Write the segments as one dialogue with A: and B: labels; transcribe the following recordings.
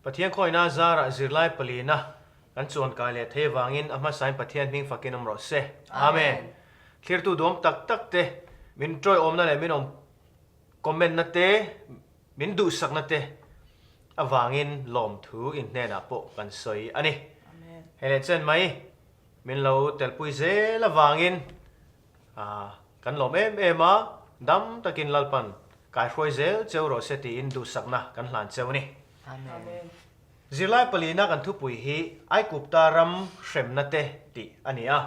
A: Pathian khawina zarah zirlai palina kan chuan kai leh thei avangin a hmasain Pathian hming fakin awm rawh se. Amen. Thlirtu duam tak tak te, min tawiawmna leh min awm comment na te, min duhsakna te avangin lawmthu in hnenah pawh kan sawi a ni. Hei leh chen mai min lo telpui zel avangin kan lawm em em a, dam takin Lalpan kaihruai zel cheu rawh se tiin duhsakna kan hlan cheu a ni. Zirlai palina kan thupui hi Aikupta ram hremna te tih a ni a.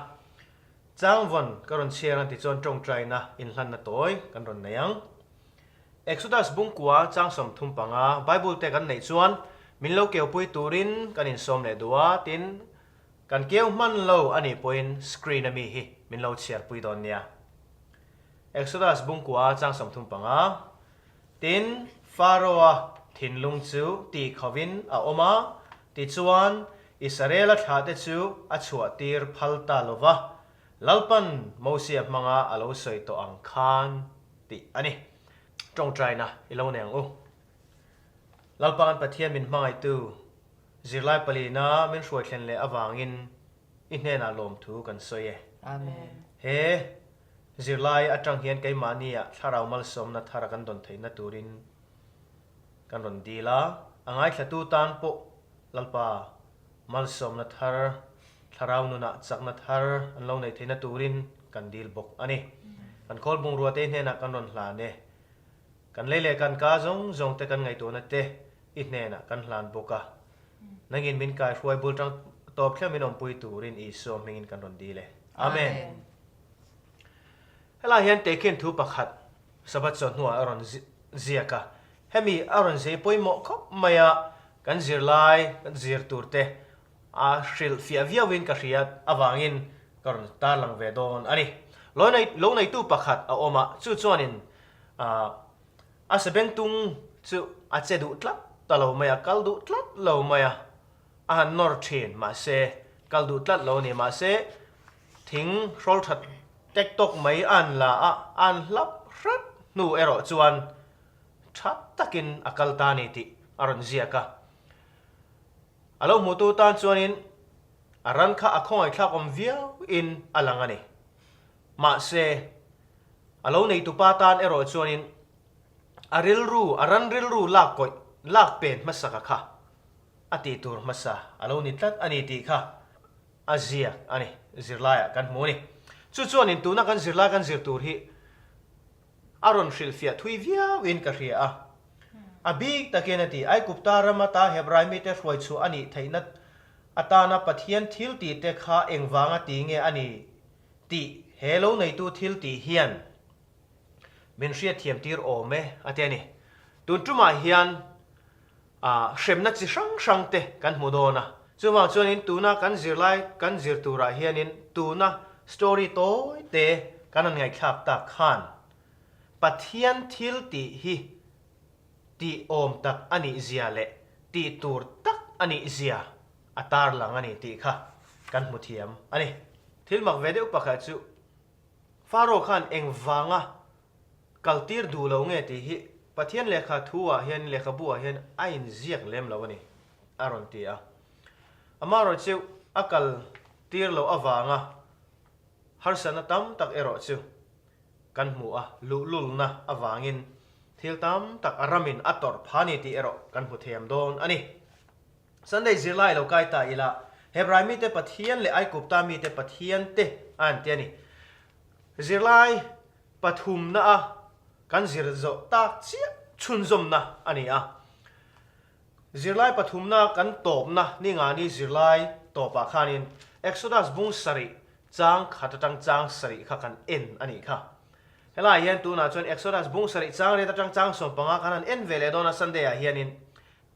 A: Changvawn ka rawn chhiar ang tichuan tawngtaina inhlanna tawi kan rawn nei ang. Exodus bungkua chang 35 Bible te kan neih chuan min lo keupui turin kan insawm leh duh a, tin, kan keu hman lo a nih pawhin screen a mi hi min lo chhiarpui dawn nia. Exodus bungkua chang 35, Tin, Pharaoh-a thinlung chu ti khovin a awm a, tichuan Israela thlahte chu a chhuahtir phal ta lo va, Lalpan Mosia hmanga a lo sawi tawh ang khan tih a ni. Tawngtaina i lo nei ang u. Lalpan Pathian min hmangaihtu zirlai palina min hruai thlen leh avangin i hnenah lawmthu kan sawi e.
B: Amen.
A: He zirlai atang hian keimahnia thlarau malsawmna thara kan dawn theihna turin kan rawn dil a, a ngaithlatu tan pawh Lalpa malsawmna thar, thlarau nunah chakna thar an lo nei theihna turin kan dil bawk a ni. Kan khawl bungrua te hnenah kan rawn hlan e. Kan lei leh kan ka zawng zawng te kan ngaihtuahna te i hnenah kan hlan bawk a. Nangin min kaihruai bul tang tawp thleng min awmpui turin Isua hmingin kan rawn dil e. Amen. Helai hian tehkhin thu pakhat Sabbath chawhnuah a rawn ziak a. Hemi a rawn zei pawimawh khawp mai a, kan zirlai kan zir tur te a hrilh fiah viauin ka hriat avangin ka rawn tarlang ve dawn a ni. Lo nei lo neitu pakhat a awm a, chu chuanin a sebengtung chu a che duh tlat ta lo mai a, kal duh tlat lo mai a, a han nawr thin mahse kal duh tlat lo a ni. Mahse thing hrawl that tek tawk mai a an la a, a an hlap hrat hnu erawh chuan tha takin a kal ta a ni tih a rawn ziak a. A lo hmutu tan chuanin a ran kha a khawngaihthlak awm viauin a lang a ni. Mahse, a lo neitupa tan erawh chuanin a rilru, a ran rilru lak kawih, lak pen hmasaka kha a tih tur hmasa a lo ni tlat a ni tih kha a ziak a ni, zirlaiah kan hmu a ni. Chu chuanin tuna kan zirlai kan zir tur hi A rawn hrilhfiah thui viauin ka hria a. A bik takin a ti, Aigupta ram ata Hebrai mite hruai chhuah a nih theihna atana Pathian thil tihte kha engvanga ti nge a ni tih he lo neitu thil tih hian min hriatthiam tir awm e, a ti a ni. Tun tumah hian hremna chi hrang hrang te kan hmu dawn a. Chuvang chuanin tuna kan zirlai kan zir turah hianin tuna story tawi te kan han ngaihthlak tak khan Pathian thil tih hi tih awm tak a nih zia leh tih tur tak a nih zia a tarlang a ni tih kha kan hmu thiam a ni. Thil mak ve deuh pakhat chu Pharaoh khan engvanga Kaltir duh lo nge tih hi Pathian lehkha thu ah hian lehkhabu ah hian a inziak lem lo a ni, a rawn ti a. Amaherawh chu a kal tir loh avanga harsatna tam tak erawh chu kan hmu a, luhlulna avangin thil tam tak a ramin a tawrh pha ni tih erawh kan hmu thiam dawn a ni. Sunday zirlai lo kai ta ila, Hebrai mite Pathian leh Aikupta mite Pathian te a an ti a ni. Zirlai pathumna a kan zir zawh tak chiah chhunzawmna a ni a. Zirlai pathumna kan tawpna ni ngani zirlai tawpah khanin Exodus bung sarih chang khat atang chang sarih kha kan en a nih kha. Helaiah hian tunah chuan Exodus bung sarih chang riat atang chang 15 kan han en ve leh dawn a Sunday ah hianin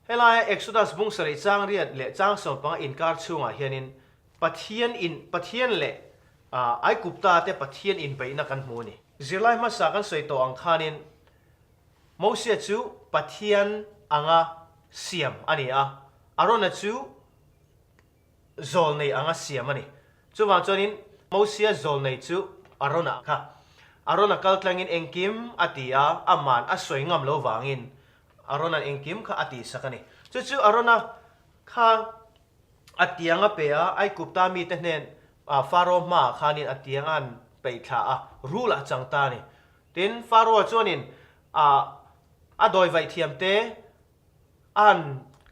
A: helaia Exodus bung sarih chang riat leh chang 15 inkar chhungah hianin Pathian in Pathian leh Aikupta te Pathian inbeihna kan hmu a ni. Zirlai hmasa kan sawi tawh ang khanin Mosia chu Pathian anga siam a ni a, Arona chu zawlnei anga siam a ni. Chuvang chuanin Mosia zawlnei chu Arona kha. Arona kal tlangin engkim a ti a, aman a sawi ngam lo vangin. Aaron-a'n engkim kha a tihsak a ni. Chu chu Aaron-a kha a tiang a pe a, Aigupta mite hnen ah Faro hmaah khanin a tiang a han peih thla a, rul a chang ta a ni. Tin, Faro-a chuanin a dawi vaih thiam te a han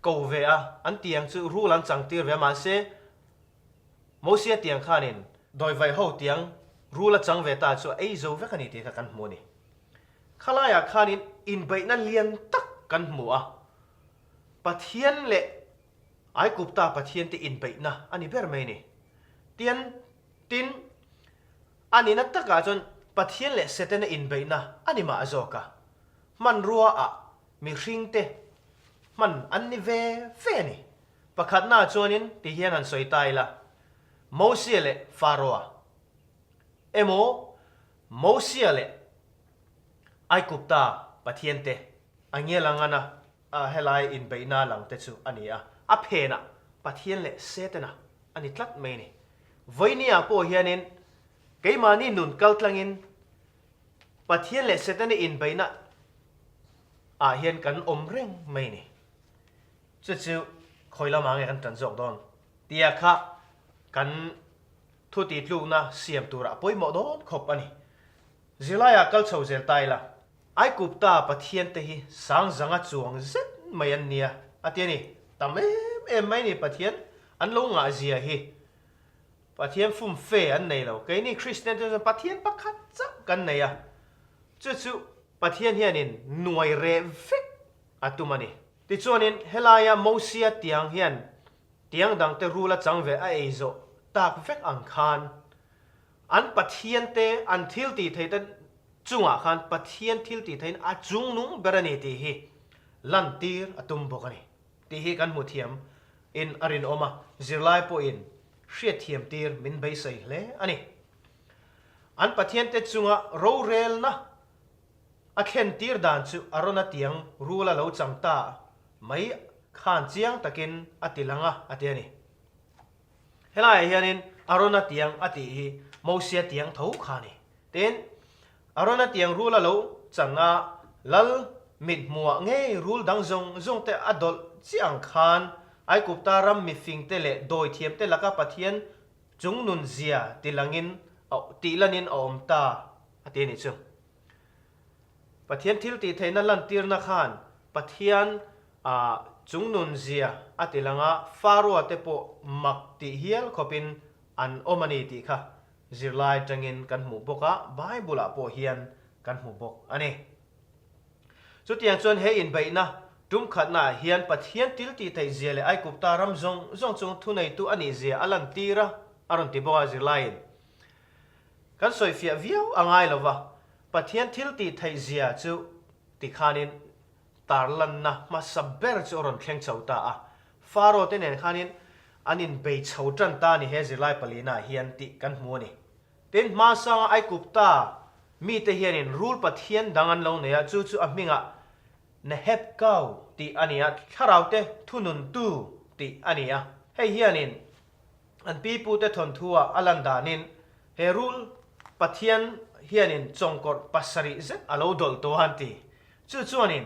A: ko ve a, an tiang chu rul an chang tir ve a, mahse Mosia tiang khanin dawi vaih ho tiang rul a chang ve ta chu a ei zo vek a ni tih kha kan hmu a ni. Khalaiah khanin inbeihna lian tak kan hmu a, Pathian leh Aigupta Pathiante inbeihna a ni ber mai a ni. Tian, tin, a nihna takah chuan Pathian leh Setana inbeihna a ni mah zawk a, hmanrua ah mihringte hman an ni ve ve a ni. Pakhatnaah chuanin ti hian han sawi ta ila, Mosia leh Faroa emaw Mosia leh Aigupta Pathiante a ngial ang ana A helai inbeihna lang te chu a ni a, a phenah Pathian leh Setana a ni tlat mai a ni. Vawinia pawh hianin keimahni nun kal tlangin Pathian leh Setana inbeihna ah hian kan awm reng mai a ni. Chu chu khawi lamah nge kan tan zawk dawn tia kha kan thu tihtlukna siam turah a pawimawh dawn khawp a ni. Zirlaiah kal chho zel ta ila. Aigupta pathiante hi sangzanga chuang zet mai an nia a ti a ni. Tam em em mai ni Pathian an lo ngah zia hi. Pathian fum fe an nei lo. Keini Kristian te chuan Pathian pakhat chauh kan nei a. Chu chu Pathian hianin nuai reh vek a tum a ni. Tichuanin helaia Mosia tiang hian tiang dangte rul a chang ve a ei zawh tak vek ang khan An Pathiante, an thil tih theihte chungah khan Pathian thil tih theihin a chungnung ber a ni tih hi lantir a tum bawk a ni tih hi kan hmu thiam in a rinawm a, zirlai pawhin hriatthiam tir min beisei hle a ni. An Pathiante chunga rorelna a thlen tir dan chu Arona tiang rula lo chang ta mai khan chiang takin a ti lang a, a ti a ni. Helaiah hianin Arona tiang a tih hi Mosia tiang tho kha a ni. Tin, Arona tiang rul a lo chan a, lal mit hmuah ngei rul dang zawng zawng te a dawlh chiah ang khan Aigupta ram mifingte leh dawithiamte laka Pathian chungnun zia tilangin tihlanin a awm ta a ti a nih chu. Pathian thil tih theihna lantirna khan Pathian chungnun zia a ti lang a, Faroa te pawh mak tih hial khawpin an awm a ni tih kha zirlai atangin kan hmuh bawk a, Bible-ah pawh hian kan hmu bawk a ni. Chutiang chuan he inbeihna tum khatnaah hian Pathian thil tih theih zia leh Aigupta ram zawng zawng chung thuneitu a nih zia a lantir a, a rawn ti bawk a zirlaiin. Kan sawifiah viau a ngai lo va, Pathian thil tih theih zia chu tikhanin tarlanna hmasa ber chu a rawn thleng chho ta a. Faro te nen khanin an inbei chho tan ta a ni he zirlai palina hian tih kan hmu a ni. Tin, hmasanga Aigupta mite hianin rul pathian dang an lo nei a, chu chu a hmingah Nehebkau tih a ni a, thlaraute thununtu tih a ni a. Hei hianin An pipute thawnthu-ah a lan danin he rul Pathian hianin chawngkawrh pasarih zet a lo dawlh tawh a an ti. Chu chuanin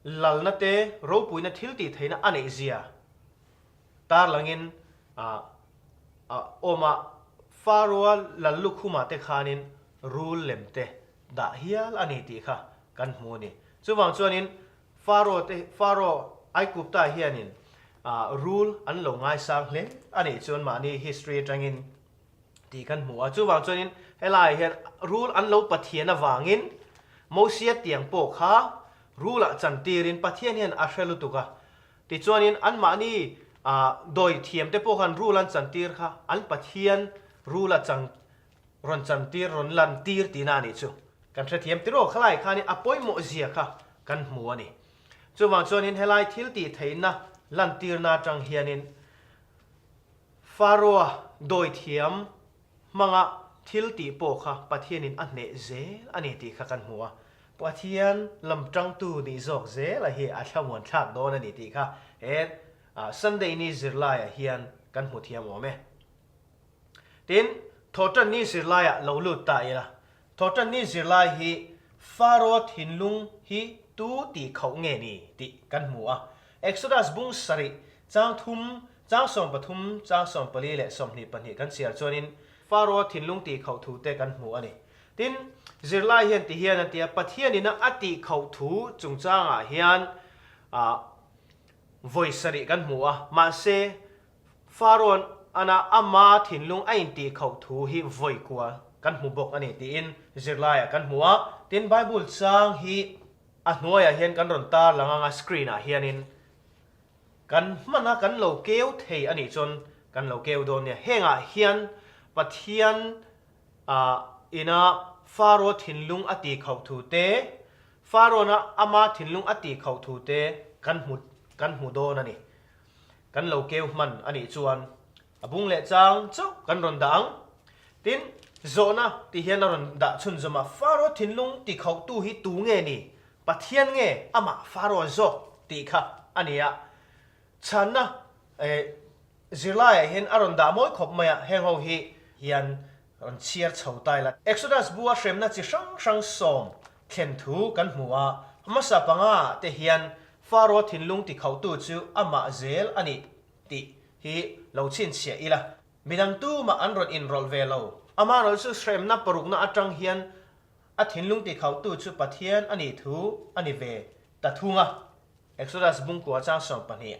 A: lalna te ropuina thil tih theihna a neih zia tarlangin a awm a, Faroa lal lukhumah te khanin rul lem te dah hial a ni tih kha kan hmu a ni. Chuvang chuanin Faro te, Faro Aigupta hianin rul an lo ngaisang hle a nih chuan mahni history atangin tih kan hmu a. Chuvang chuanin helaiah hian rul an lo Pathian avangin Mosia tiang pawh kha rulah chantirin Pathian hian a hre lutuk a. Tichuanin anmahni dawi thiamte pawh khan rul an chantir kha an Pathian rula chan Rawn chantir, rawn lantir tihna a nih chu. Kan hrethiam tiraw khalai khanin a pawimawh zia kha kan hmu a ni. Chuvang chuanin helai thil tih theihna lantirna atang hianin Faroa dawithiam hmanga thil tih pawh kha Pathianin a hneh zel a ni tih kha kan hmu a. Pathian lam tangtu nih zawk zela hi a thlamuan thlak dawn a ni tih kha he Sunday ni zirlaiah hian kan hmu thiam awm e. Tin, Thawhtanni zirlaiah lo lut ta ila. Thawhtanni zirlai hi Faro thinlung hi Tu tih khauh nge ni tih kan hmu a. Exodus bung sarih, chang thum, chang 13, chang 14 leh 22 kan chhiar chuanin Pharaoh thinlung tih khauh thu te kan hmu a ni. Tin, zirlai hian ti hian an ti a, Pathianina a tih khauh thu chungchangah hian vawi sarih kan hmu a, mahse, Pharaoh ana ama thinlung a intih khauh thu hi vawi kua kan hmu bawk a ni tiin zirlaiah kan hmu a. Tin, Bible chang hi a hnuaiah hian kan rawn tar lang anga screen ah hianin kan hman a kan lo keu thei a nih chuan kan lo keu dawn nia. Hengah hian Pathian ina Pharaoh thinlung a tih khauh thu te, Pharaoh-na ama thinlung a tih khauh thu te kan hmu kan hmu dawn a ni. Kan lo keu hman a nih chuan a bung leh chang chauh kan rawn dah ang. Tin, zawhna ti hian a rawn dah chhunzawm a, Pharaoh thinlung ti khauhtu hi tu nge ni? Pathian nge amah Pharaoh zawk tih kha a ni a. Chhanna zirlaiah hian a rawn dah mawi khawp mai a, heng ho hi hian rawn chhiar chho ta ila. Exodus bu a hremna chi hrang hrang sawm thlen thu kan hmu a, hmasa panga te hian Pharaoh thinlung ti khauhtu chu amah zel a ni tih hi lo chhinchhiah ila. Midang tumah an rawn inrawlh ve lo. Amaherawhchu chu hremna parukna atang hian a thinlung ti khauhtu chu Pathian a nih thu a ni ve ta thung a. Exodus bungkua chang 12.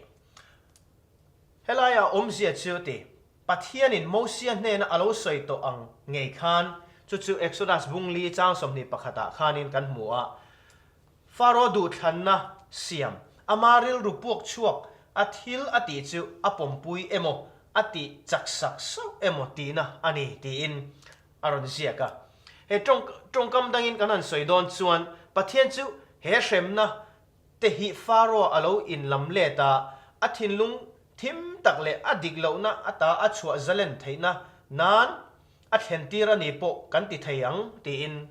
A: Helaia awmzia chu ti, Pathianin Mosia hnena a lo sawi tawh ang ngei khan, chu chu Exodus bung li chang 21 ah khanin kan hmu a, Pharaoh duhthlanna siam, ama rilru puak chhuak a thil a tih chu a pawmpui emaw a tih chak sak sauh emaw tihna a ni tiin a rawn ziak a. He tawngkam dangin kan han sawi dawn chuan Pathian chu he hremna te hi Pharaoh a lo inlam let a, a thinlung thim tak leh a dik lohna ata a chhuah zalen theihna nan a thlentir a ni pawh kan ti thei ang tiin.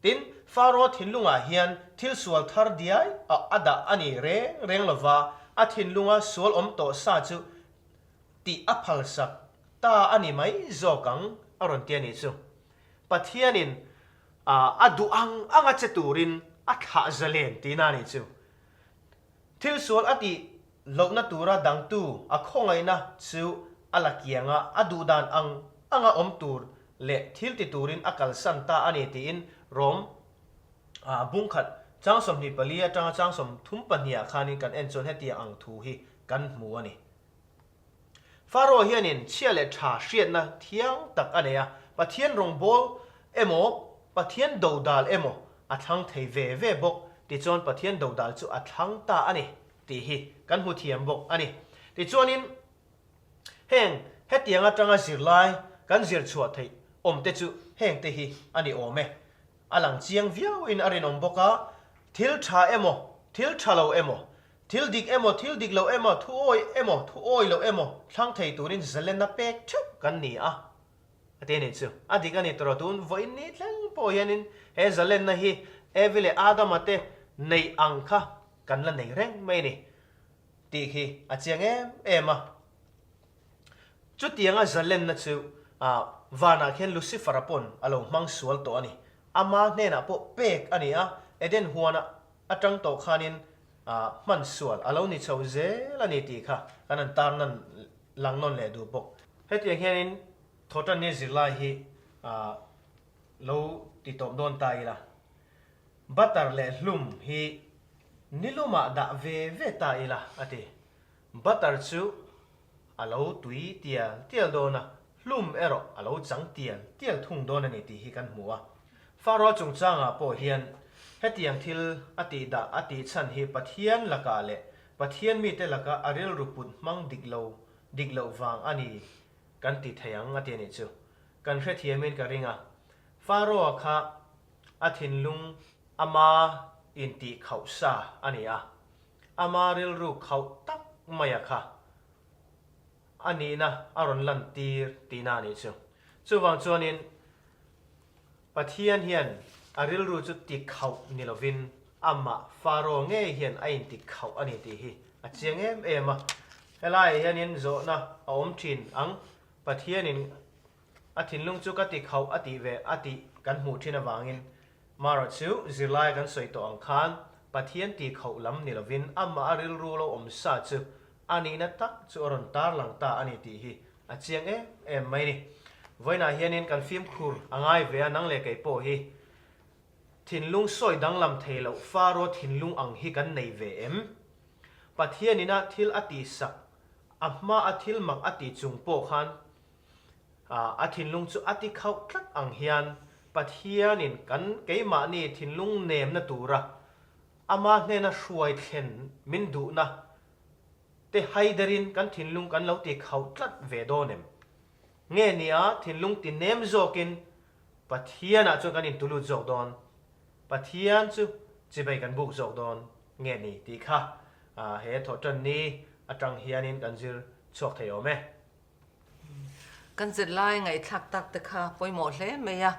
A: Tin, Pharaoh thinlungah hian thil sual thar diai a a dah a ni reng reng lova, a thinlunga sual awm tawh sa chu tih a phalsak ta a ni mai zawk ang a rawn ti a nih chu. Pathianin a duh ang anga che turin a thlah zalen tihna a nih chu. Thil sual a tih lohna tura dangtu a khawngaihna chu a la kiang a, a duh dan ang anga awm tur leh thil ti turin a kalsan ta a ni tiin Rom bungkhat chang 24 atanga chang 32 ah khanin kan en chuan hetiang ang thu hi kan hmu a ni. Pharaoh hianin chhia leh tha hriatna thiang tak a nei a, Pathian rawngbâwl emaw, Pathian dodal emaw a thlang thei ve ve bawk. Tichuan Pathian dodal chu a thlang ta a ni tih hi kan hmu thiam bawk a ni. Tichuanin heng hetiang atanga zirlai kan zir chhuah theih awmte chu hengte hi a ni awm e. A lang chiang viauin a rinawm bawk a, thil tha emaw, thil tha lo emaw, Thil dik emaw, thil dik lo emaw, thu awi emaw, thu awi lo emaw thlang thei turin zalenna pek theuh kan ni a, a ti a nih chu. A dik a ni tawh tun vawiin ni thleng pawh hianin he zalenna hi Evi leh Adama te neih ang kha kan la nei reng mai a ni tih khi a chiang em em a. Chutianga zalenna chu vanah khian Lucifer-a pawn a lo hmang sual tawh a ni. Ama hnenah pawh pek a ni a, Eden huanah atang tawh khanin hman sual a lo ni chho zel a ni tih kha kan han tar nan lang nawn leh duh bawk. Hetiang hianin thawhtanni zirlai hi lo ti tawp dawn ta ila, butter leh hlum hi nilumah dah ve ve ta ila a ti. Butter chu a lo tui tial tial dawn a, hlum erawh a lo chang tial tial thung dawn a ni tih hi kan hmu a. Pharaoh chungchangah pawh hian hetiang thil a tih dah a tih chhan hi Pathian lakah leh Pathian mite laka a rilru put hmang dik lo dik loh vang a ni kan ti thei ang a ti a nih chu. Kan hrethiamin ka ring a. Pharaoh-a kha a thinlung ama intih khauh sa a ni a. Ama rilru khauh tak maia kha a nihna a rawn lantir tihna a nih chu. Chuvang chuanin Pathian hian a rilru chu ti khauh ni lovin amah Pharaoh ngei hian a inti khauh a ni tih hi a chiang em em a. Helaiah hianin zawhna a awm thin ang, Pathianin a thinlung chu ka ti khauh a tih ve a tih kan hmuh thin avangin marawh chu zirlai kan sawi tawh ang khan. Pathian tih khauh lam ni lovin amah a rilru lo awm sa chu a nihna tak chu a rawn tarlang ta a ni tih hi a chiang em em mai ni. Vawiinah hianin kan fimkhur a ngai ve a, nang leh kei pawh hi thinlung sawi danglam thei loh Faro thinlung ang hi kan nei ve em? Pathianina thil a tihsak, a hma a thil mak a tih chung pawh khan A thinlung chu a ti khauh tlat ang hian Pathianin kan keimahni thinlung nemna tura ama hnena hruai thlen min duhna te haiderin kan thinlung kan lo ti khauh tlat ve dawn em? Nge nia thinlung ti nem zawkin Pathianah chuan kan intulut zawk dawn? Pathian chu chibei kan buk zawk dawn nge ni tih kha he thawhtanni atang hianin kan zir chhuak thei awm e.
B: Kan zirlai ngaihthlak tak te kha pawimawh hle mai a,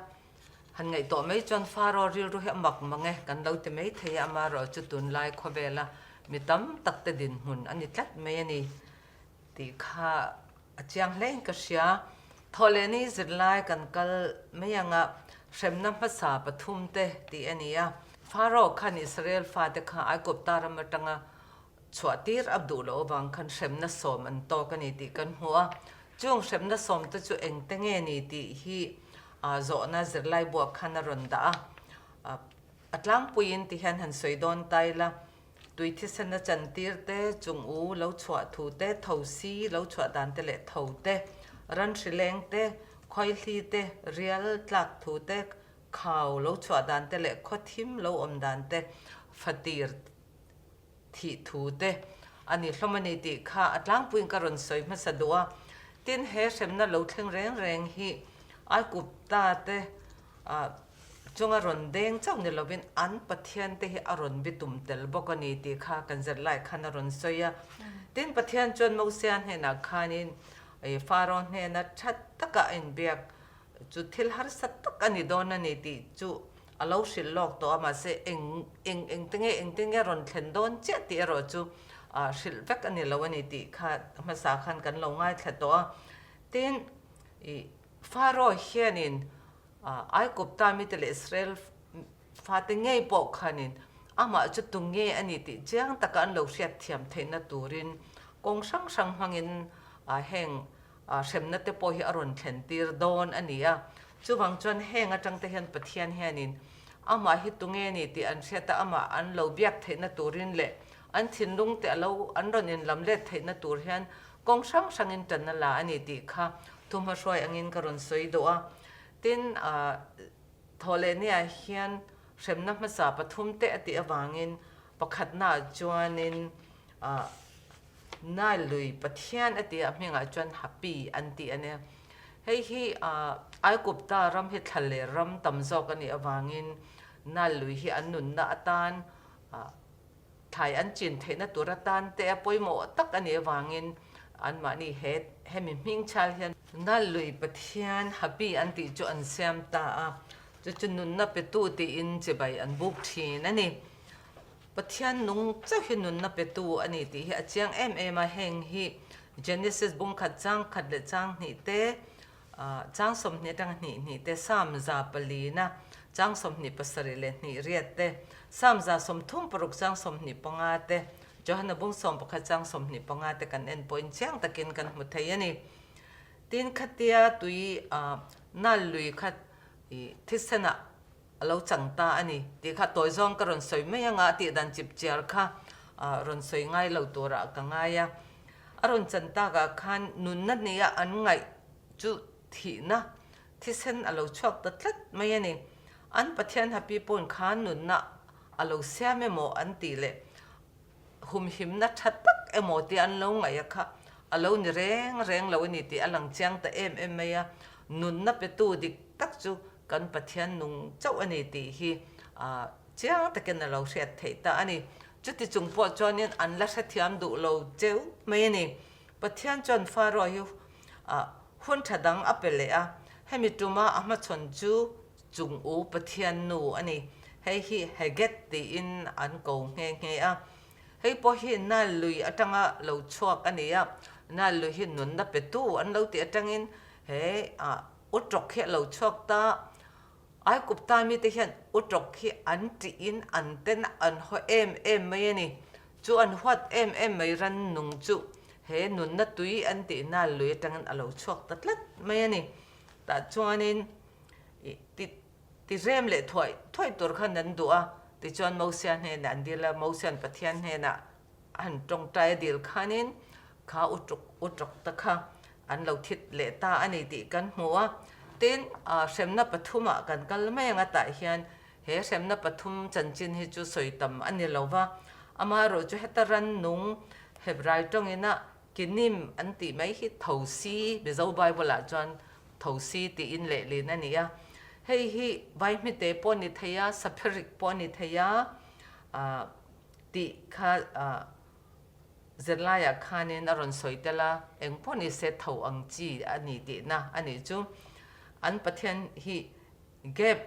B: han ngaihtuah mai chuan Faro rilru hi a mak mang e, kan lo ti mai thei a, amaherawh chu tunlai khawvela mi tam tak te dinhmun a ni tlat mai a ni tih kha a chiang hlein ka hria. Thawhlehni zirlai kan kal mai anga hremna hmasa pathum te tih a ni a, Faro khan Israel fate kha Aigupta ram atanga Chhuah tir a duh loh avang khan hremna sawm an tawk a ni tih kan hmu a. Chung hremna sawm te chu engte nge ni tih hi zawhna zirlai buak khan a rawn dah a. A tlangpuiin ti hian han sawi dawn ta ila, tui thisen a chan tir te, chung u lo chhuah thu te, tho si lo chhuah dan te leh tho te, ran hri leng te, khuaihli te, rial tlak thu te, khau lo chhuah dan te leh khawthim lo awm dan te, fatir thih thu te a ni hlawm a ni tih kha a tlangpuiin ka rawn sawi hmasa duh a. Tin, he hremna lo thleng reng reng hi Aigupta te chunga rawn deng chauh ni lovin an Pathian te hi a rawn bitum tel bawk a ni tih kha kan zir lai khan a rawn sawi a. Tin, Pathian chuan Mosia hnenah khanin Faro hnena tha taka a inbiak Chu thil harsa tak a ni dawn a ni tih chu a lo hrilh lawk tawh a, mahse eng eng engte nge engte nge rawn thlen dawn chiah tih erawh chu hrilh vek a ni lo a ni tih kha hmasa khan kan lo ngaithla tawh a. Tin, ih Pharaoh hianin Aigupta mite leh Israel fate ngei pawh khanin amah chu tu nge a ni tih chiang taka an lo hriat thiam theihna turin kawng hrang hrang hmangin heng hremna te pawh hi a rawn thlen tir dawn a ni a. Chuvang chuan heng atang te hian Pathian hianin amah hi tunge ni tih an hriat a, amah an lo biak theihna turin leh an thinlung te a lo an rawn inlam let theihna tur hian kawng hrang hrangin tan a la a ni tih kha thuhmahruai angin ka rawn sawi duh a. Tin, Thawhlehniah hian hremna hmasa pathum te a tih avangin pakhatnaah chuanin Nile lui Pathian a tih a hmingah chuan Hapi an tih a nia. Hei hi Aigupta ram hi thlaler ram tam zawk a nih avangin Nile lui hi an nunna atan thlai an chin theihna tur atan te a pawimawh tak a nih avangin anmahni he hemi hming chhal hian Nile lui Pathian Hapi an tih chu an siam ta a, chu chu nunna petu tiin chibai an buk thin a ni. Pathian nung chauh hi nunna petu a ni tih hi a chiang em em a, heng hi Genesis bungkhat chang khat leh chang hnih te, chang 20 atanga hnih hnih te, Psalm 400 na chang 27 leh hnih riat te, Psalm 36 chang 25 te, Johana bung 11 chang 25 te kan en pawhin chiang takin kan hmu thei a ni. Tin, khatia tui nal lui kha thisenah a lo chang ta a ni tih kha tawi zawng ka rawn sawi mai anga a tih dan chip chiar kha rawn sawi ngai lo turah ka ngai a. A rawn chan takah khan nunna nia an ngaih chu thihna thisen a lo chhuak ta tlat mai a ni. An Pathian hapi pawn khan nunna a lo siam emaw an tih leh humhimna tha tak emaw tia an lo ngaih a kha a lo ni reng reng lo a ni tih a lang chiang ta em em mai a, nunna petu dik tak chu kan Pathian nung chauh a ni tih hi chiang takin a lo hriat theih ta a ni. Chuti chung pawh chuanin an la hrethiam duh lo cheu mai a ni. Pathian chuan Pharaoh hi hun tha dang a pe leh a, hemi tuma a hmachhawn chu Chung u Pathian nu a ni. Hei hi Heget tiin an ko nghe nghe a. Hei pawh hi Nile lui atanga lo chhuak a ni a. Nile lui hi nunna petu an lo tih atangin he utrawk hi a lo chhuak ta. Aikupta mite hian utawk hi an ṭihin an ten an haw em em mai a ni. Chu an huat em em mai rannung chu he nunna tui an tihna lui atangin a lo chhuak ta tlat mai a ni. Tah chuanin ih ti ti rem leh thuai thuai tur khan an duh a, tichuan Mosia hnenah an dil a, Mosia'n Pathian hnenah a han tawngtai a dil khanin kha u ṭuk u ṭawk ta kha an lo thit leh ta a ni tih kan hmu a. Tin, hremna pathumah kan kal mai ang a tah hian he hremna pathum chanchin hi chu sawi tam a ni lo va, amaherawh chu heta rannung Hebrai tawngina Kinim an tih mai hi Thosi, Mizo Bible-ah chuan Thosi tiin lehlin a ni a. Hei hi Vaihmite pawh a ni thei a, Sapherik pawh a ni thei a, tih kha zirlaiah khanin a rawn sawi tel a, eng pawh ni se tho ang chi a ni tihna a nih chu. An Pathian hi Geb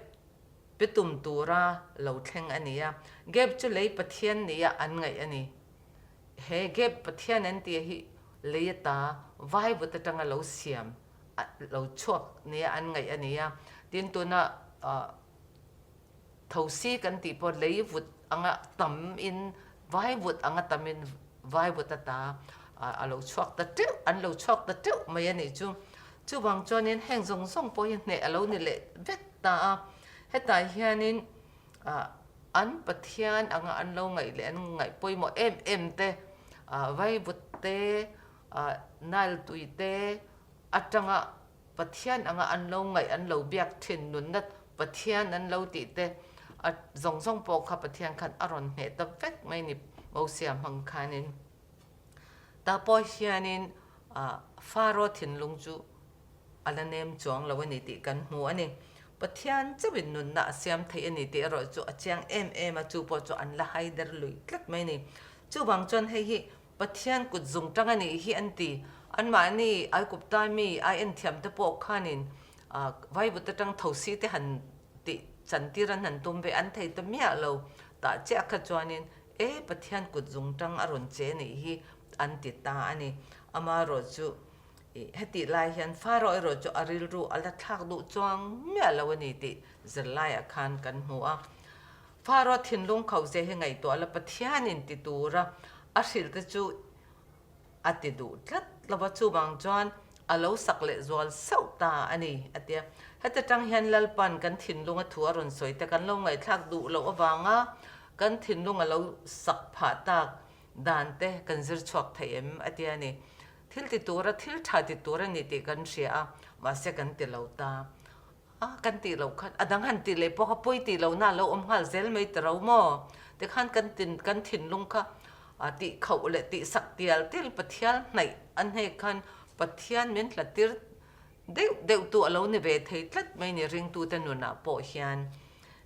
B: pe tum tura lo thleng a ni a, Geb chu lei Pathian nia an ngaih a ni. He Geb Pathian an tih hi lei ata vaivut atanga lo siam lo chhuak nia an ngaih a ni a, tin tuna Thosi kan tih pawh lei vut anga tam in vai vut anga tam in vai vut ata a lo chhuak ta teuh an lo chhuak ta teuh mai a nih chu. Chuvang chuanin heng zawng zawng pawh hi hneh a lo ni leh vek ta a, hetah hianin an Pathian anga an lo ngaih leh an ngaih pawimawh em em te vai vut te Nile tui te atanga Pathian anga an lo ngaih an lo biak thin nunna Pathian an lo tih te a zawng zawng pawh kha Pathian khan a rawn hneh ta vek mai ni Mosia hmang khanin. Tah pawh hianin Faro thinlung chu a la nem chuang lo a ni tih kan hmu a ni. Pathian chauhin nunna a siam theih a ni tih erawh chu a chiang em em a, chu pawh chu an la haider lui tlat mai a ni. Chuvang chuan hei hi Pathian kut zung tang a nih hi an ti. Anmahni Aikupta mi ai en thiam te pawh khanin vaivut atang thosi te han tih chantir an han tum ve an thei ta miah lo. Tah chiah kha chuanin e Pathian kut zung tang a rawn che nih hi an ti ta a ni. Amaherawh chu hetih lai hian Pharaoh erawh chu a rilru a la thlak duh chuang miah lo a ni tih zirlaiah khan kan hmu a. Pharaoh thinlung khauhzia hi ngaihtuah la Pathianin ti tura a hrilh te chu a ti duh tlat lo va, chuvang chuan a lo sak leh zual sauh ta a ni, a ti a. Heta tang hian Lalpan kan thinlunga thu a rawn sawi te kan lo ngaihthlak duh loh avanga kan thinlung a lo sak phah tak dan te kan zir chhuak thei em, a ti a ni. Thil ti tura thil tha ti tur a ni tih kan hria a, mahse kan ti lo ta. A kan tih loh khan a dang han tih leh pawh kha pawi tih lohna a lo awm nghal zel mai ta ro maw? Tikhan kan tin kan thinlung kha a tih khauh leh tih sak tial tial Pathian hnaih a hnek khan Pathian min hla tir deuh deuh tu a lo ni ve thei tlat mai ni ringtute nunah pawh hian.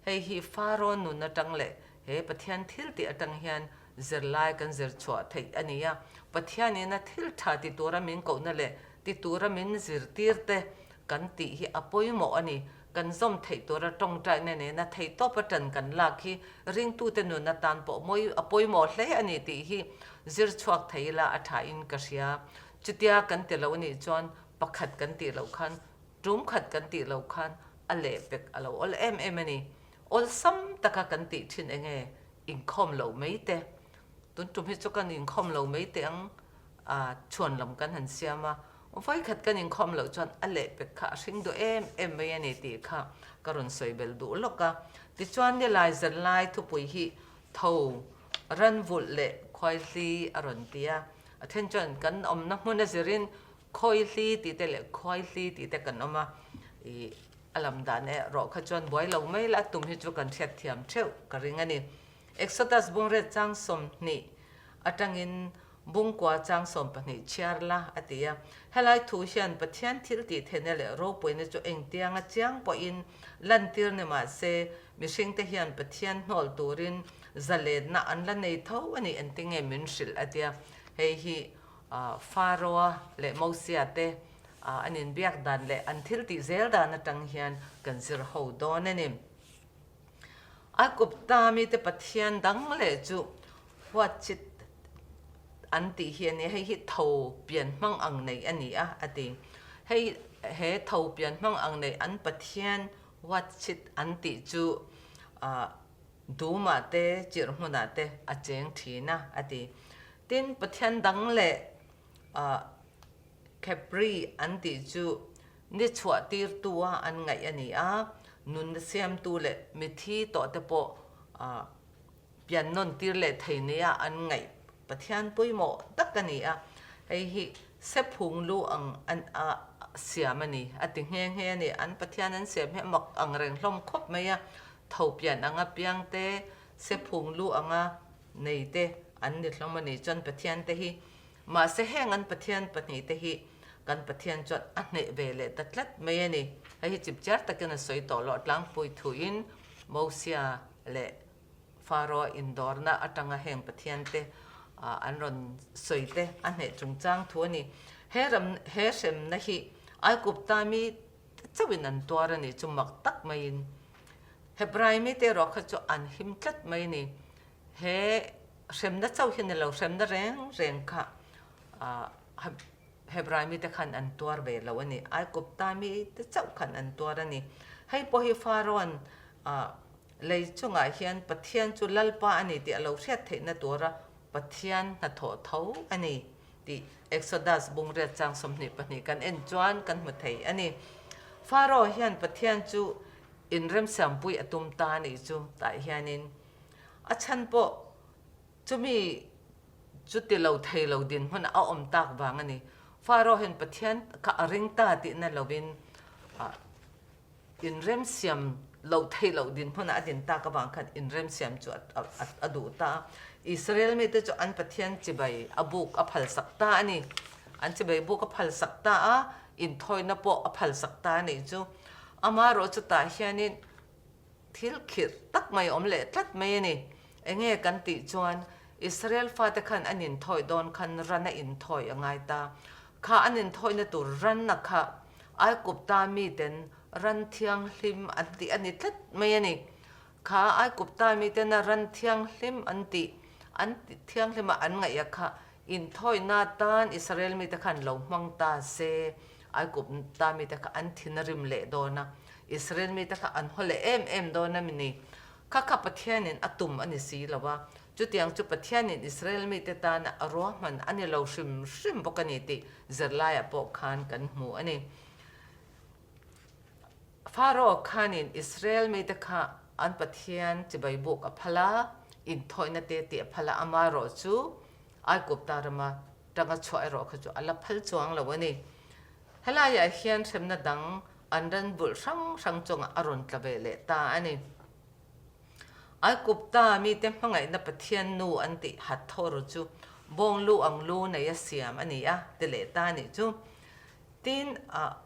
B: Hei hi Faro nun atang leh he Pathian thil tih atang hian zirlai kan zir chhuah theih a ni a. Pathianin a thil tha ti tura min kohna leh ti tura min zirtir te kan tih hi a pawimawh a ni. Kan zawm theih tura tawngtaina nena theihtawp a tan kan lak hi ringtute nun atan pawh mawi a pawimawh hle a ni tih hi zir chhuak thei ila a thain ka hria. Chutia kan ti lo anih chuan pakhat kan tih loh khan tum khat kan tih loh khan a lehpek a lo awl em em a ni. Awlsam taka kan tih thin enge inkhawm loh mai te. Tun tum hi chu kan inkhawm lo mai teh ang a chhuan lam kan han siam a, vawikhat kan inkhawm loh chuan a lehpek kha a hring duh em em mai a ni tih kha ka rawn sawi belh duh lawk a. Tichuan nilai zanlai thupui hi tho ran vulh leh khuaihli a rawn ti a, a then chuan kan awmna hmun a zirin khawihli tih te leh khuaihli tih te kan awm a, ih a lam dan erawh kha chuan buai lo mai la a tum hi chu kan hriatthiam theuh ka ring a ni. Exodus bungrel chang 20 atangin bungkua chang 12 chhiar la a ti a. Helai thu hian Pathian thil tih theihna leh ropuina chu engtianga chiang pawhin lantir ni mah se, mihringte hian Pathian hnawl turin zalenna an la nei tho a ni engtinge min hrilh a tia. Hei hi Pharaoh-a leh Mosia te an inbiak dan leh an thil tih zel dan atang hian kan zir ho dawn a ni. A Gupta mite pathian dang leh chu Huatchit an tih hi a ni. Hei hi tho pian hmang ang nei a ni a, a ti. Hei he tho pian hmang ang nei an pathian. Watchit an tih chu Dumah te, chirh hmunah te a cheng thin a, a ti. Tin, Pathian dang leh Khepri an tih chu ni chhuah tirtu a an ngaih a ni a, nunna siamtu leh mithi tawh te pawh pian nawn tir leh thei nia an ngaih Pathian pawimawh tak a ni a, hei hi sephung lu ang an a siam a ni a ti nghe nghe a ni. An Pathian an siam hi a mak ang reng hlawm khawp mai a, tho pian anga piang te, sephung lu anga nei te an ni hlawm a ni. Chuan Pathian te hi mahse heng an Pathian pahnihte hi kan Pathian chuan a hneh ve leh ta tlat mai a ni. Hei hi chipchiar takin a sawi tawh loh tlangpui thuin Mosia leh Pharaoh indawrna atanga heng Pathiante an rawn sawi te a hneh chungchang thu a ni. He ram he hremna hi Aigupta mi te chauhin an tuar a ni chu mak tak maiin Hebrai mite erawh kha chu an him tlat mai a ni. He hremna chauh hi ni lo, hremna reng reng kha Hebrai mite khan an tuar ve lo a ni. Aigupta mite chauh khan an tuar a ni. Hei pawh hi Pharaoh-an Lei chungah hian Pathian chu Lalpa a ni tih a lo hriat theihna tura Pathian hnathawh tho a ni tih Exodus bungriat chang 22 kan en chuan kan hmu thei a ni. Pharaoh hian Pathian chu inremsiampui a tum ta a nih chu tah hianin a chhan pawh chumi chu ti lo thei lo dinhmun a awm tak vang a ni. Pharaoh hian Pathian kha a ring ta tihna lovin Inremsiam loh theih loh dinhmunah a din tak avang khan inremsiam chu a duh ta a. Israel mite chu an Pathian chibai a buk a phalsak ta a ni. An chibai buk a phalsak ta a, inthawina pawh a phalsak ta a nih chu. Amaherawh chutah hianin thil khirh tak mai a awm leh tlat mai a ni. Enge kan tih chuan Israel fate khan an inthawi dawn khan ran a inthawi a ngai ta. Kha an inthawina tur ranna kha Aikupta miten ran thianghlim an tih a ni tlat mai a ni. Kha Aikupta mitena ran thianghlim an tih, an thianghlima an ngaih a kha inthawina tan Israel mite khan lo hmang ta se, Aikupta mite kha an thin a rim leh dawn a, Israel mite kha an haw leh em em dawn a ni. Kha kha Pathianin a tum a ni si lo a, chutiang chu Pathianin Israel mite tana a ruahman a ni lo hrim hrim bawk a ni tih zirlaiah pawh khan kan hmu a ni. Pharaoh khanin Israel mite kha an Pathian chibai buk a phal a, inthawihna te tih a phal a, amaherawh chu Aigupta rama tanga chhuah erawh kha chu a la phal chuang lo a ni. Helaiah hian hremna dang an ran bulh hrang hrang chungah a rawn tla ve leh ta a ni. Aigupta mite hmangaihna Pathian nu an tih Hathor chu bawng lu ang lu nei a siam a ni a ti leh ta a nih chu. Tin,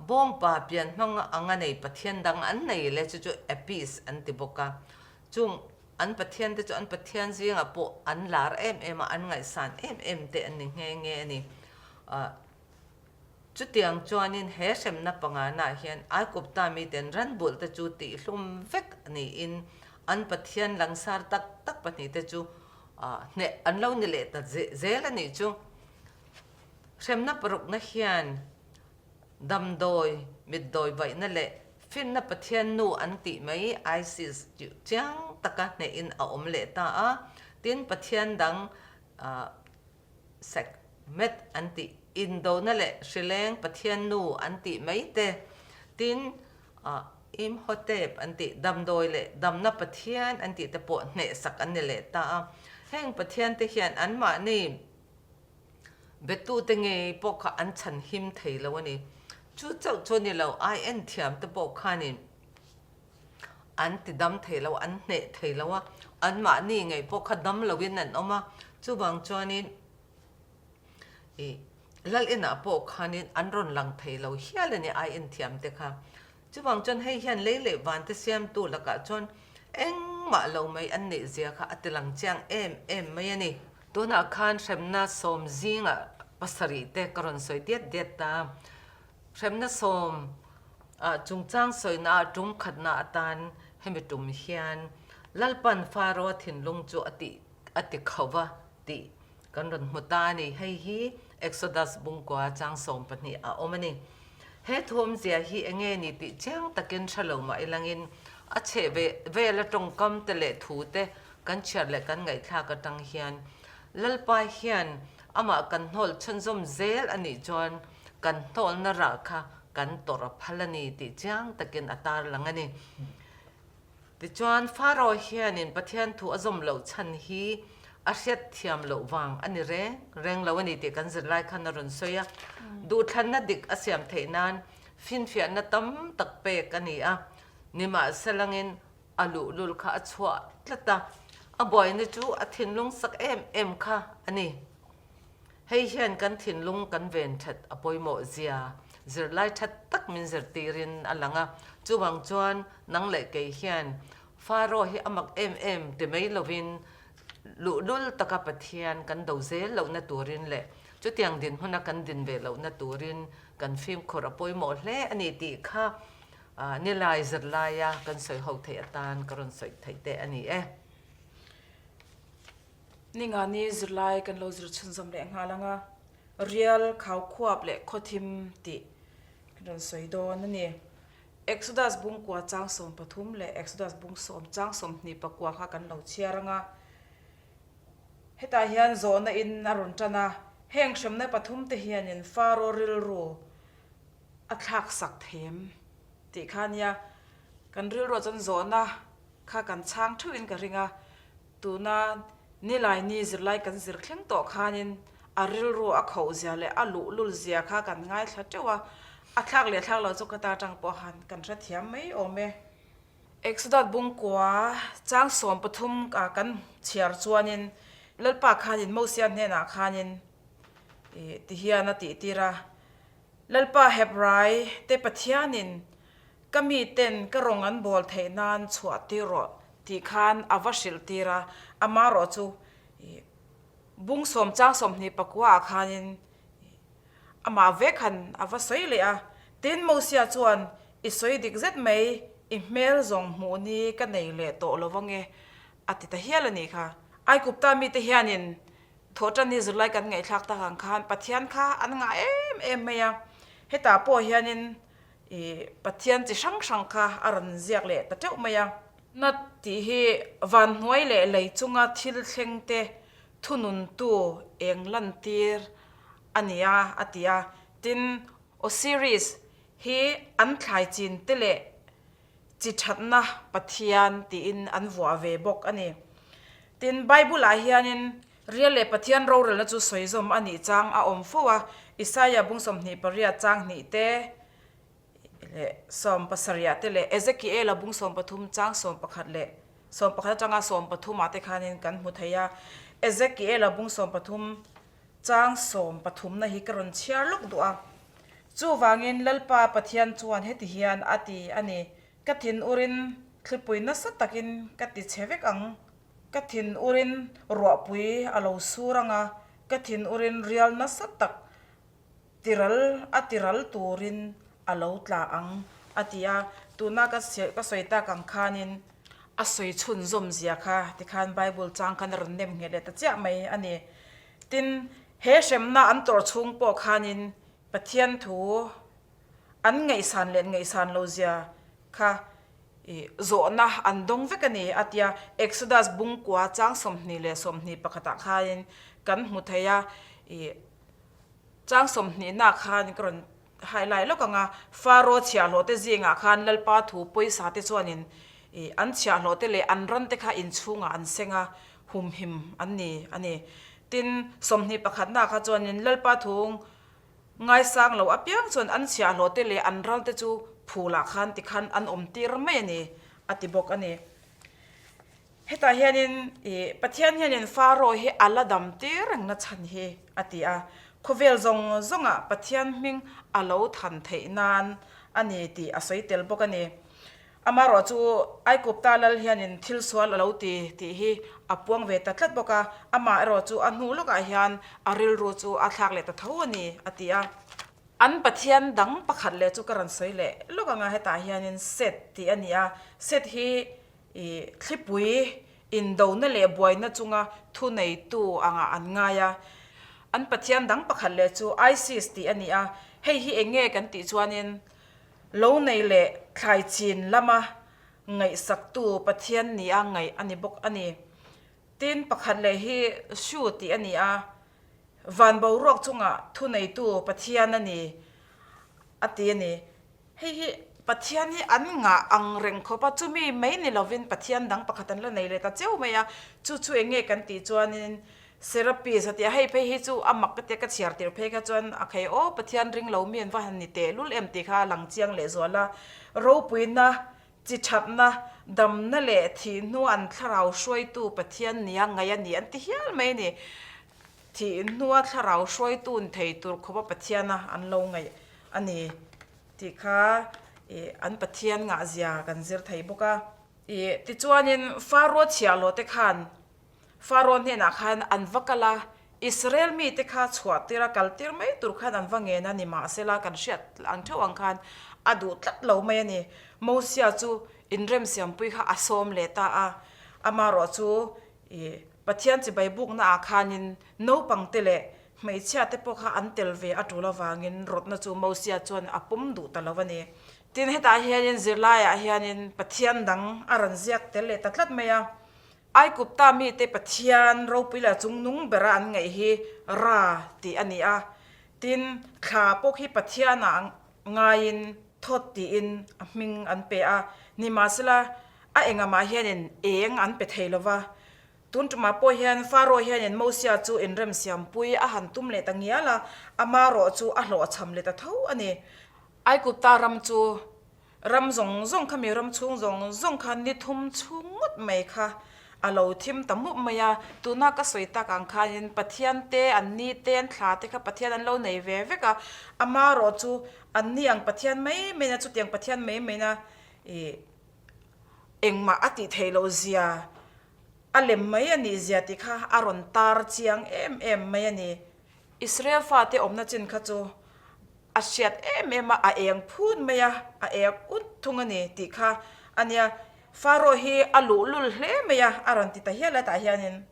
B: bawngpa pian hmang anga nei Pathian dang an nei leh chu chu Apis an ti bawk a. Chung an Pathian te chu an Pathian zingah pawh an lar em em a, an ngaihsan em em te an ni nghe nghe a ni. Chutiang chuanin he hremna panganah hian Aigupta miten ran bulhte chu tihhlum vek niin an Pathian langsar tak tak pahnihte chu hneh an lo ni leh ta zel a nih chu. Hremna parukna hian damdawi, mitdawi vaihna leh finna Pathian nu an tih mai Isis chu chiang taka hnehin a awm leh ta a, tin Pathian dang Sekhmet an tih, Indona leh Hrileng Pathian nu an tih mai te, tin Imhotep an tih, Damdawi leh Damna Pathian an tih te pawh hnehsak an ni leh ta a. Heng Pathian te hian anmahni betute ngei pawh kha an chhan him thei lo a ni. Chu chauh chu a ni lo, ai en thiam te pawh khanin an ti dam thei lo, an hneh thei lo a, anmahni ngei pawh kha dam loin an awm a, chuvang chuanin ih lal inah pawh khanin an rawn lang thei lo hial a ni ai inthiam te kha. Chuvang chuan hei hian lei leh vante siamtu lakah chuan engmah lo mai an neih zia kha a ti lang chiang em em mai a ni. Tunah khan hremna sawm zingah pasarih te ka rawn sawi diat diat ta. Hremna sawm ah chungchang sawina ah tum khatna atan hemi tum hian Lalpan Pharaoh thinlung chu a tih a ti khauh va tih kan rawn hmu ta a ni. Hei hi Exodus bungkua chang 12 a awm a ni. He thuamzia hi enge ni tih chiang takin hre lo mah ilangin a chheh vela tawngkam te leh thu te kan chhiar leh kan ngaihthlak atang hian Lalpa hian amah kan hnawl chhunzawm zel a nih chuan kan hnawlna rah kha kan tawrh a phal a ni tih chiang takin a tarlang a ni. Tichuan, Pharaoh hianin Pathian thu a zawm loh chhan hi a hriat thiam loh vang a ni reng reng lo a ni tih kan zirlai khan a rawn sawi a. Duhthlanna dik a siam theih nan finfiahna tam tak pek a ni a, nimahselangin a luhlul kha a chhuah tlat a, a buaina chu a thinlung sak em em kha a ni. Hei hian kan thinlung kan ven that a pawimawh zia zirlai that tak min zirtirin a lang a, chuvang chuan nang leh kei hian Pharaoh hi a mak em em ti mai lovin luhlul taka Pathian kan do zel lohna turin leh chutiang dinhmuna kan din ve lohna turin kan fimkhur a pawimawh hle a ni tih kha nilai zirlaia kan sawi ho theih atan ka rawn sawi theih teh a ni e.
C: Ninga ni zirlai kan lo zir chhunzawm leh nghal ang a, Rial, Khaukhuap leh Khawthim tih kan rawn sawi dawn a ni. Exodus bungkua chang 13 leh Exodus bung sawm chang 29 kha kan lo chhiar ang a. Hetah hian zawhna in a rawn tan a, heng hremna pathum te hianin Faro rilru a thlak sak them tih kha nia, kan rilruah chuan zawhna kha kan chhang theuhin ka ring a. Tuna Nilaini zirlai kan zir thleng tawh khanin a rilru a khoh zia leh a luhlul zia kha kan ngaithla teuh a, a thlak leh thlak lo chu ka ta tang pawh han kan hrethiam mai awm e. Exodus bungkua chang 13 ah kan chhiar chuanin Lalpa khanin Mosia hnenah khanin ti hian a tihtir a, Lalpa Hebrai te Pathianin Ka miten ka rawng an bawl theih nan chhuah tir rawh tih khan a va hrilh tir a, amarawh chu bung sawm chang 24 ah khanin amah vek han a va sawi leh a. Tin, Mosia chuan, I sawi dik zet mai, i hmel zawng hmuh ni ka nei leh tawh lo ange, a ti ta hial a nih kha. Aikupta mite hianin Thawhṭan ni zirlai kan ngaihthlak tak ang khan Pathian kha an ngah em em mai a, hetah pawh hianin ih Pathian chi hrang hrang kha a rawn ziak leh ta teuh mai a. Na tih hi van hnuai leh lei chunga thil thleng te thununtu eng lantir a ni a, a ti a. Tin, Osiris hi an thlai chin te leh chi thatna Pathian tiin an vuah ve bawk a ni. Tin, Bible-ah hianin Rial leh Pathian rorelna chu sawizawm a nih chang a awm fo a, Isaia bung 28 chang hnih te leh 70 te leh Ezekiela bung 13 chang 11 leh 11 atanga 13 ah te khanin kan hmu thei a. Ezekiela bung 13 chang 13 na hi ka rawn chhiar lawk duh a. Chuvangin Lalpa Pathian chuan heti hian a ti a ni, Ka thin urin thlipui nasa takin ka ti chhe vek ang, ka thin urin ruahpui a lo sur ang a, ka thin urin rial nasa tak tiral a tiral turin a lo tla ang, a ti a. Tuna ka sawi tak ang khanin a sawi chhunzawm zia kha tikhan Bible chang khan a rawn nem nghet leh ta chiah mai a ni. Tin, he hremna an tawrh chhung pawh khanin Pathian thu an ngaihsan leh ngaihsan lo zia kha zawhna an dawng vek a ni a tia Exodus bungkua chang 20 leh 21 ah khanin kan hmu thei a, chang 20 na khan ka rawn highlight lawk ang a, Pharaoh chhiahhlawh te zingah khan Lalpa thu pawisa te chuanin an chhiahhlawh te leh an ran te kha inchhungah an seng a, humhim an ni a ni. Tin, 21 na kha chuanin Lalpa thu Ngaisang lo apiang chuan an chhiahhlawh te leh an ral te chu phulah khan tikhan an awm tir mai a ni, a ti bawk a ni. Hetah hianin ih Pathian hianin Pharaoh hi a la dam tir reng na chhan hi a ti a, khawvel zawng zawngah Pathian hming a lo than theih nan a ni tih a sawi tel bawk a ni. Amaherawh chu Aikupta lal hianin thil sual a lo ti tih hi a puang ve ta tlat bawk a, amaherawh chu a hnu lawkah hian a rilru chu a thlak leh ta tho a ni, a ti a. An Pathian dang pakhat leh chu ka rawn sawi leh lawk ang a, hetah hianin Set tih a ni a, Set hi ih thlipui indona leh buaina chunga thuneitu angah an ngai a. An pathian dang pakhat leh chu Isis tih a ni a, hei hi eng nge kan tih chuanin lo nei leh thlai chin lama ngaihsaktu pathian nia ngaih a ni bawk a ni. Tin, pakhat leh hi Shu tih a ni a, van boruak chungah thuneitu pathian a ni a ti a ni. Hei hi Pathian hi an ngah ang reng khawp a, chumi mai ni lovin Pathian dang pakhat an la nei leh ta cheu mai a, chu chu eng nge kan tih chuanin Serapis a ti a, hei phei hi chu a mak ka tia ka chhiar tir phei kha chuan a khei aw Pathian ring lo mi an va han ni tehlul em tih kha a lang chiang leh zual a, ropuina, chi thatna, damna leh thih hnua an thlarau hruaitu Pathian nia ngaih a ni an ti hial mai a ni. Thih hnua thlarau hruaitu ni thei tur khawpa Pathiana an lo ngaih a ni tih kha ih an Pathian ngahzia kan zir thei bawk a. Ih tichuanin Faro chhiahhlawh te khan Faro hnenah khan an va kal a, Israel mite kha chhuah tir a kal tir mai tur khan an va ngen a ni mahsela kan hriat ang theuh ang khan a duh tlat lo mai a ni. Mosia chu inremsiampui kha a sawm leh ta a, amaherawh chu ih Pathian chibai bukna ah khanin naupang te leh hmeichhia te pawh kha an tel ve a tul avangin rawtna chu Mosia chuan a pawm duh ta lo a ni. Tin, hetah hianin zirlaiah hianin Pathian dang a rawn ziak tel leh ta tlat mai a. Aikupta mite Pathian ropui leh chungnung bera an ngaih hi Ra tih a ni a. Tin, thla pawh khi Pathianah ngaiin Thoth tiin a hming an pe a. Nimahsela, A engamah hianin eng an pe thei lo va. Tun tumah pawh hian Faro hianin Mosia chu inremsiampui a han tum leh ta ngial a, ama rawh chu a hlawhchham leh ta tho a ni. Aigupta ram chu ram zawng zawng kha mi ram chhung zawng zawng kha ni thum chhung ngawt mai kha a lo thim ta mup mai a. Tuna ka sawi tak ang khanin Pathian te, an ni te, an thla te kha Pathian an lo nei ve vek a, ama rawh chu an ni ang Pathian mai maina chutiang Pathian mai maina ih Engmah a tih theih loh zia, a lem mai a nih zia tih kha a rawn tar chiang em em mai a ni. Israel fate awmna chin kha chu a hriat em em a, a eng phut mai a, a eng ut thung a ni tih kha a nia. Pharaoh hi a luhlul hle mai a, a rawn ti ta hial a tah hianin.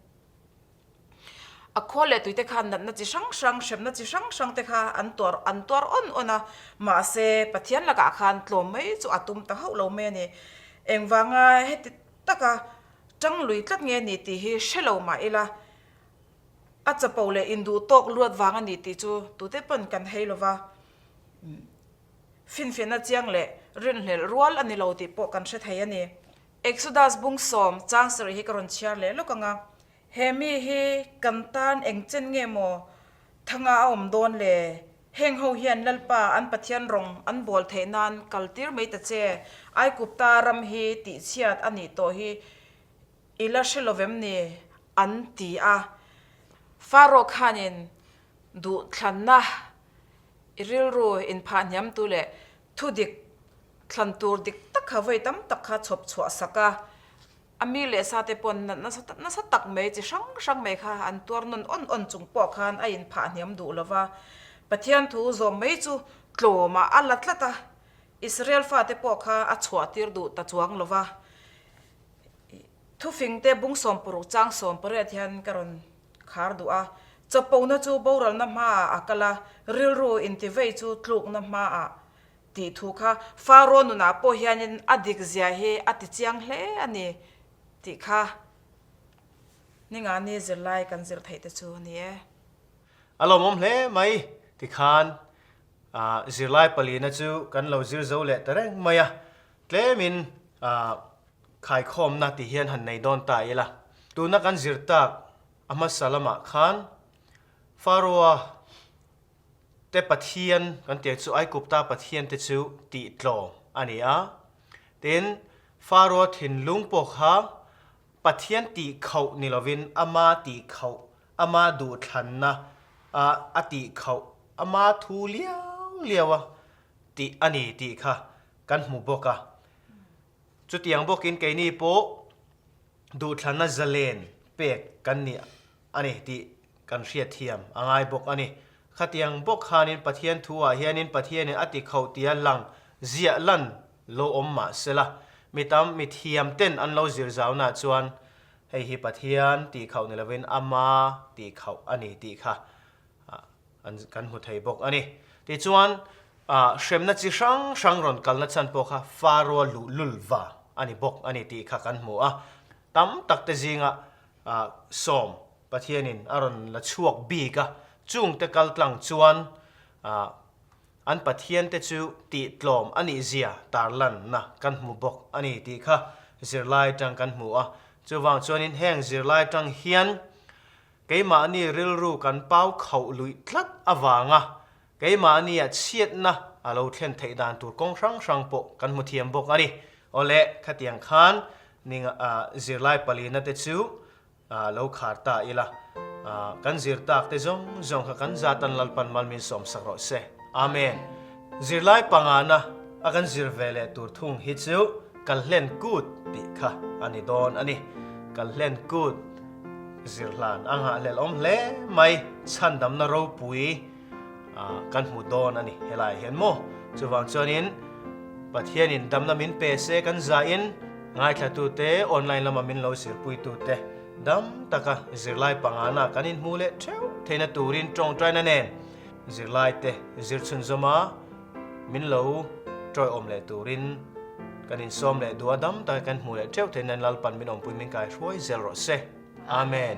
C: A khawl leh tuite khan natna chi hrang hrang, hremna chi hrang hrang te kha an tuar an tuar awn awn a, mahse Pathian lakah khan tlawm mai chu a tum ta hauh lo mai a ni. Engvanga heti taka tang lui tlat nge ni tih hi hre lo mah ila, a chapo leh induh tawk luat vang a ni tih chu tute pawn kan hei lo va. Finfiahna chiang leh rinhlelh rual a ni lo tih pawh kan hre thei a ni. Exodus bung sawm chang sarih hi ka rawn chhiar leh lawk ang a, he mi hi kan tan eng chen nge maw thanga a awm dawn le? Heng ho hian Lalpa an Pathian rawng an bawl theih nan kal tir mai ta che, Aikupta ram hi tihchhiat a nih tawh hi i la hre lovem ni? an ti a. Pharaoh khanin duhthlanna i rilru inphah hniamtu leh thudik Thlan tur dik tak kha vawi tam tak kha chhawp chhuah sak a, a mi leh sa te pawn natna nasa tak mai chi hrang hrang mai kha an tuar nawn awn awn chung pawh khan a inphah hniam duh lo va. Pathian thu zawm mai chu tlawmah a la tlat a, Israel fate pawh kha a chhuah tir duh ta chuang lo va. Thufingte bung sawmpuruk chang sawmpariat hian ka rawn khar duh a, chawpona chu boralna hmaah a kal a, rilru intivei chu tlukna hmaah Tih thu kha Faro nunah pawh hianin a dik zia hi a ti chiang hle a ni tih kha ningani zirlai kan zir theih te chu a ni e.
A: A lawmawm hle mai tikhan zirlai palina chu kan lo zir zo leh ta reng mai a, tlemin khaikhawmna ti hian han nei dawn ta ila. Tuna kan zir tak a hmasa lamah khan Faro-a Te Pathian kan tih chu Aikupta Pathian te chu tih tlawm a ni a. Tin, Faro thinlung pawh kha Pathian tih khauh ni lovin ama tih khauh, ama duhthlanna a a tih khauh, ama thu liau liau a tih a ni tih kha kan hmu bawk a. Chutiang bawkin keini pawh duhthlanna zalen pek kan ni a ni tih kan hriatthiam a ngai bawk a ni. Khatiang bawk khanin Pathian thu ah hianin Pathianin a ti khauh tia lang ziah lan lo awm mah sela, mi tam mi thiam ten an lo zir zauna chuan hei hi Pathian tih khauh ni lovin ama tih khauh a ni tih kha. An kan hmu thei bawk a ni. Tichuan, hremna chi hrang hrang rawn kalna chhan pawh kha Faro luhlul va a ni bawk a ni tih kha kan hmu a. Tam tak te zinga sawm Pathianin a rawn la chhuak bik a, chungte kal tlang chuan an Pathian te chu tih tlawm a nih zia tarlanna kan hmu bawk a ni tih kha zirlai tang kan hmu a. Chuvang chuanin heng zirlai tang hian Keimahni rilru kan pau khauh luih tlat avanga keimahnia chhiatna a lo thlen theih dan tur kawng hrang hrang pawh kan hmu thiam bawk a ni. Awle, khatiang khan ning zirlai palina te chu lo khar ta ila, kan zir tak te zawng zawng kha kan zat an Lalpan mal min sawm sak rawh se. Amen. Zirlai pangana a kan zir ve leh tur thung hi chu Kalhlen Kut tih kha a ni dawn a ni. Kalhlen Kut. Zirhlan a nghahhlelh awm hle mai, chhandamna ropui kan hmu dawn a ni helaiah hian maw? Chuvang chuanin Pathianin damna min pe se kan zahin ngaithlatute, online lama min lo zirpuitute dam taka zirlai pangana kan inhmu leh theuh theihna turin tawngtaina nen zirlaite zir chhunzawma min lo tawiawm leh turin kan insawm leh duh a, dam taka kan hmuh leh theuh theih nan Lalpan min awmpui min kaihruai zel rawh se. Amen.